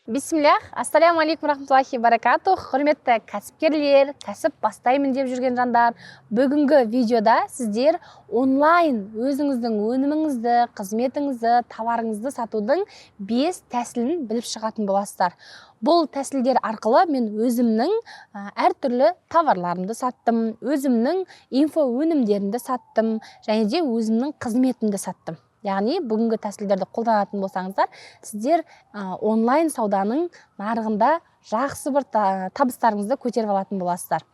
Бисмиллах, ассаляму алейкум рахматуллахи баракатух. Құрметті кәсіпкерлер, кәсіп бастаймын деп жүрген жандар, бүгінгі видеода сіздер онлайн өзіңіздің өніміңізді, қызметіңізді, товарыңызды сатудың 5 тәсілін біліп шығатын боласыздар. Бұл тәсілдер арқылы мен өзімнің әртүрлі товарларымды саттым, өзімнің инфо өнімдерімді саттым және де өзімнің қызметімді саттым. Яғни бүгінгі тәсілдерді қолданатын болсаңыздар, сіздер онлайн сауданың нарығында жақсы бір табыстарыңызды көтеріп алатын боласыздар.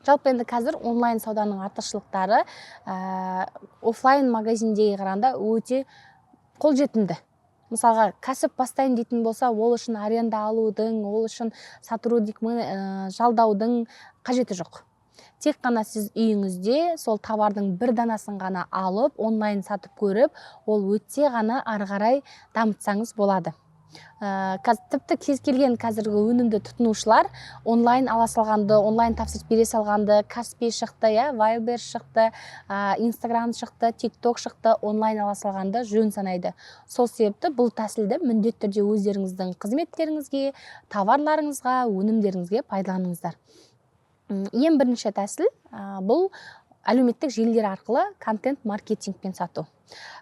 Жалпы енді қазір онлайн сауданың артықшылықтары офлайн магазиндегі қарағанда өте қолжетімді. Мысалға, кәсіп бастаймын дейтін болса, ол үшін аренда алудың, ол үшін сотрудник жалдаудың қажеті жоқ. Тек қана сіз үйіңізде сол товардың бір данасын ғана алып, онлайн сатып көріп, ол өтсе ғана ары қарай дамытсаңыз болады. Тіпті кез келген қазіргі өнімді тұтынушылар онлайн ала салғанды, онлайн тапсырыс бере салғанды, Каспи шықты, иә, Вайлдберриз шықты, Инстаграм шықты, Тик Ток шықты, онлайн ала салғанды жөн санайды. Сол себепті бұл тәсілді міндетті түрде өздеріңіздің қызметтеріңізге, товарларыңызға, өнімдеріңізге пайдаланыңыздар. Ең бірінші тәсіл бұл әлеуметтік желілер арқылы контент маркетингпен сату.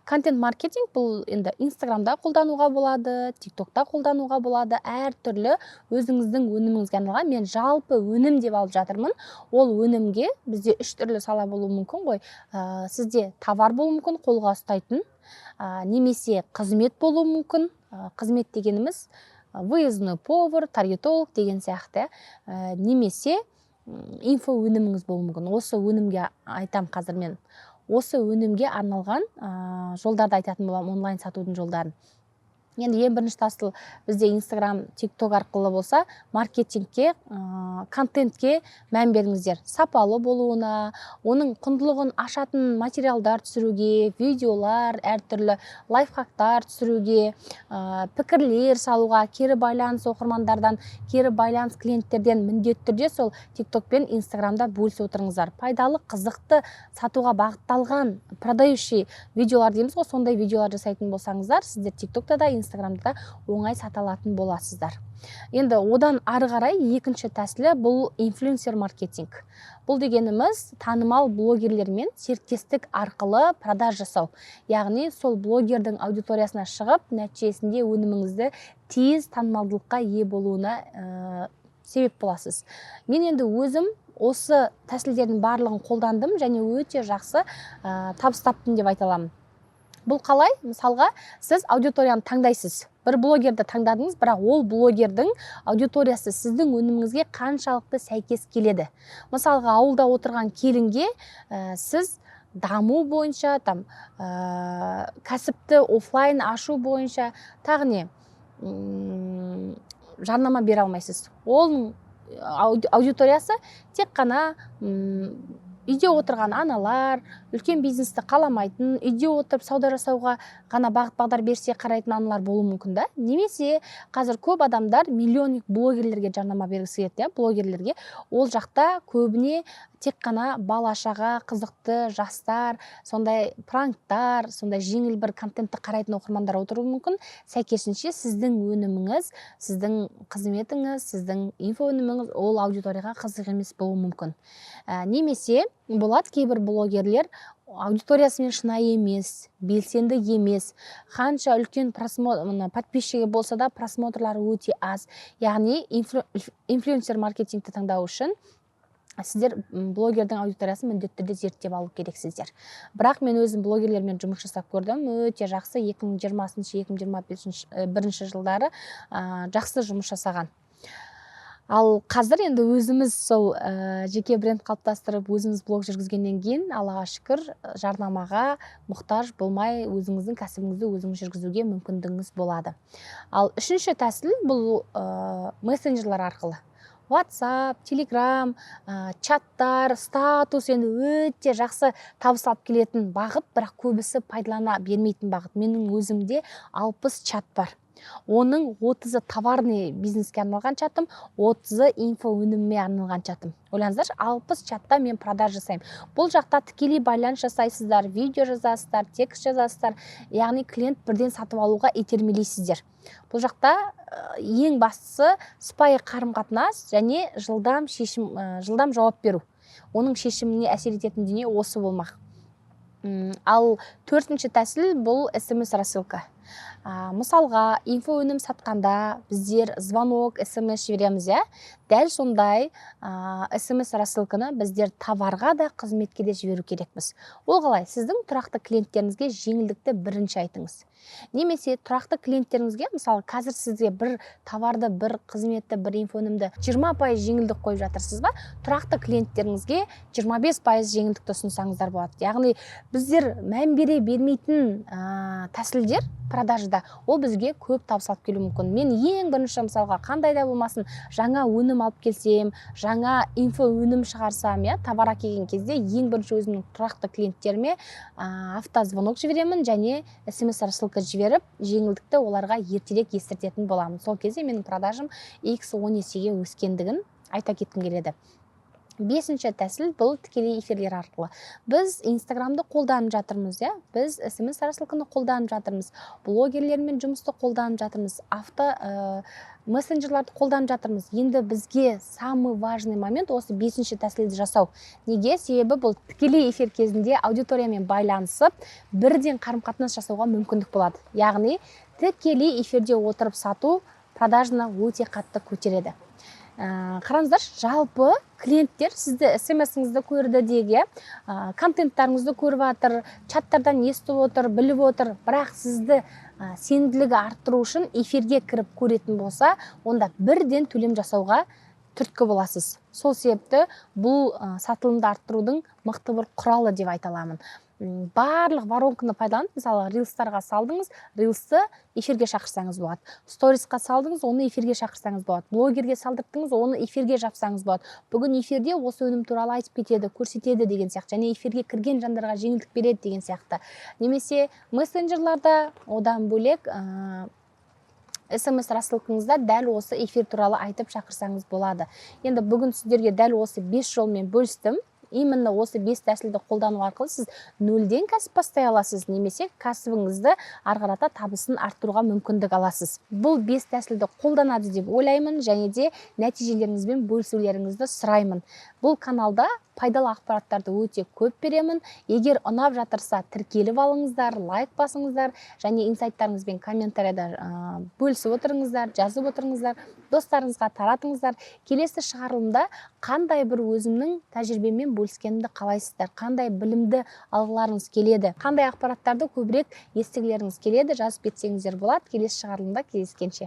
Контент маркетинг бұл енді Инстаграмда қолдануға болады, Тиктокта қолдануға болады, әртүрлі өзіңіздің өніміңізге арналған. Мен жалпы өнім деп алып жатырмын. Ол өнімге бізде үш түрлі сала болуы мүмкін ғой. Сізде товар болуы мүмкін, қолға ұстайтын, немесе қызмет болуы мүмкін. Қызмет дегеніміз выездной повар, таргетолог деген сияқты, немесе инфо өніміңіз болуы мүмкін. Осы өнімге айтам қазір мен. Осы өнімге арналған жолдарды айтатын боламын, онлайн сатудың жолдарын. Енді ең бірінші тәсіл бізде Инстаграм, Тикток арқылы болса, маркетингке, контентке мән беріңіздер. Сапалы болуына, оның құндылығын ашатын материалдар түсіруге, видеолар, әртүрлі лайфхактар түсіруге, пікірлер салуға, кері байланыс, оқырмандардан кері байланыс, клиенттерден міндетті түрде сол Тикток пен Инстаграмда бөлісіп отырыңыздар. Пайдалы, қызықты, сатуға бағытталған продающий видеолар дейміз ғой, сондай видеолар жасайтын болсаңыздар, сіздер Тиктокта да, Инстаграмда да оңай сата алатын боласыздар. Енді одан ары қарай екінші тәсілі бұл инфлюенсер маркетинг. Бұл дегеніміз танымал блогерлермен серіктестік арқылы продаж жасау. Яғни сол блогердің аудиториясына шығып, нәтижесінде өніміңізді тез танымалдылыққа ие болуына себеп боласыз. Мен енді өзім осы тәсілдердің барлығын қолдандым және өте жақсы табыс таптым деп айта аламын. Бұл қалай? Мысалға, сіз аудиторияны таңдайсыз. Бір блогерді таңдадыңыз, бірақ ол блогердің аудиториясы сіздің өніміңізге қаншалықты сәйкес келеді. Мысалға, ауылда отырған келінге сіз даму бойынша, там, кәсіпті офлайн ашу бойынша, тағы не, жарнама бере алмайсыз. Оның аудиториясы тек қана үйде отырған аналар, үлкен бизнесті қаламайтын, үйде отырып сауда жасауға ғана бағыт бағдар берсе қарайтын аналар болуы мүмкін да. Немесе қазір көп адамдар миллионник блогерлерге жарнама бергісі келеді, иә, блогерлерге. Ол жақта көбіне тек қана бала шаға, қызықты жастар, сондай пранктар, сондай жеңіл бір контентті қарайтын оқырмандар отыруы мүмкін. Сәйкесінше сіздің өніміңіз, сіздің қызметіңіз, сіздің инфо өніміңіз ол аудиторияға қызық емес болуы мүмкін. Немесе болады, кейбір блогерлер аудиториясымен шынайы емес, белсенді емес, қанша үлкен просмотр, мына подписчигі болса да, просмотрлары өте аз. Яғни инфлюенсер маркетингті таңдау үшін сіздер блогердің аудиториясын міндетті түрде зерттеп алу керексіздер. Бірақ мен өзім блогерлермен жұмыс жасап көрдім, өте жақсы, 2020, 2025 бірінші жылдары жақсы жұмыс жасаған. Ал қазір енді өзіміз сол жеке бренд қалыптастырып, өзіміз блог жүргізгеннен кейін, Аллаға шүкір, жарнамаға мұқтаж болмай, өзіңіздің кәсібіңізді өзіңіз жүргізуге мүмкіндігіңіз болады. Ал үшінші тәсіл бұл мессенджерлер арқылы. WhatsApp, Telegram, чаттар, статус енді өте жақсы табыс алып келетін бағыт, бірақ көбісі пайдалана бермейтін бағыт. Менің өзімде 60 чат бар. Оның 30-ы товарный бизнеске арналған чатым, 30-ы инфо өніміме арналған чатым. Ойлаңыздаршы, 60 чатта мен продаж жасаймын. Бұл жақта тікелей байланыс жасайсыздар, видео жазасыздар, текст жазасыздар, яғни клиент бірден сатып алуға итермелейсіздер. Бұл жақта ең бастысы сыпайы қарым қатынас және жылдам шешім, жылдам жауап беру. Оның шешіміне әсер ететін дүние осы болмақ. Ал төртінші тәсіл — бұл СМС рассылка. Мысалға, инфо өнім сатқанда біздер звонок, СМС жібереміз, иә. Дәл сондай СМС рассылканы біздер товарға да, қызметке де жіберу керекпіз. Ол қалай? Сіздің тұрақты клиенттеріңізге жеңілдікті бірінші айтыңыз немесе тұрақты клиенттеріңізге, мысалы, қазір сізге бір товарды, бір қызметті, бір инфо өнімді 20% жеңілдік қойып жатырсыз ба, тұрақты клиенттеріңізге 25% жеңілдікті ұсынсаңыздар болады. Яғни біздер мән бере бермейтін тәсілдер продажада, ол бізге көп табыс алып келуі мүмкін. Мен ең бірінші, мысалға, қандай да болмасын жаңа өнім алып келсем, жаңа инфо өнім шығарсам, иә, товар әкелген кезде ең бірінші өзімнің тұрақты клиенттеріме автозвонок жіберемін және СМС рассылка жіберіп, жеңілдікті оларға ертерек естіртетін боламын. Сол кезде менің продажам x 10 есеге өскендігін айта кеткім келеді. Бесінші тәсіл — бұл тікелей эфирлер арқылы. Біз Инстаграмды қолданып жатырмыз, иә, біз СМС рассылканы қолданып жатырмыз, блогерлермен жұмысты қолданып жатырмыз, авто мессенджерларды қолданып жатырмыз. Енді бізге самый важный момент — осы бесінші тәсілді жасау. Неге? Себебі бұл тікелей эфир кезінде аудиториямен байланысып, бірден қарым қатынас жасауға мүмкіндік болады. Яғни тікелей эфирде отырып сату продажаны өте қатты көтереді. Қараңыздаршы, жалпы клиенттер сізді, СМС-іңізді көрді дейік, иә, контенттарыңызды көріп жатыр, чаттардан естіп отыр, біліп отыр, бірақ сізді сенімділігі арттыру үшін эфирге кіріп көретін болса, онда бірден төлем жасауға түрткі боласыз. Сол себепті бұл сатылымды арттырудың мықты бір құралы деп айта аламын. Барлық воронканы пайдаланып, мысалы, рилстарға салдыңыз, рилсты эфирге шақырсаңыз болады, сторисқа салдыңыз, оны эфирге шақырсаңыз болады, блогерге салдырттыңыз, оны эфирге жапсаңыз болады. Бүгін эфирде осы өнім туралы айтып кетеді, көрсетеді деген сияқты және эфирге кірген жандарға жеңілдік береді деген сияқты. Немесе мессенджерларда, одан бөлек СМС рассылкаңызда дәл осы эфир туралы айтып шақырсаңыз болады. Енді бүгін сіздерге дәл осы бес жолмен бөлістім. Именно осы бес тәсілді қолдану арқылы сіз нөлден кәсіп бастай аласыз немесе кәсібіңізді ары қарата табысын арттыруға мүмкіндік аласыз. Бұл бес тәсілді қолданады деп ойлаймын және де нәтижелеріңізбен бөлісулеріңізді сұраймын. Бұл каналда пайдалы ақпараттарды өте көп беремін. Егер ұнап жатырса, тіркеліп алыңыздар, лайк басыңыздар және инсайттарыңызбен комментарияда бөлісіп отырыңыздар, жазып отырыңыздар, достарыңызға таратыңыздар. Келесі шығарылымда қандай бір өзімнің тәжірибеммен бөліскенімді қалайсыздар, қандай білімді алғыларыңыз келеді, қандай ақпараттарды көбірек естігілеріңіз келеді, жазып кетсеңіздер болады. Келесі шығарылымда кездескенше!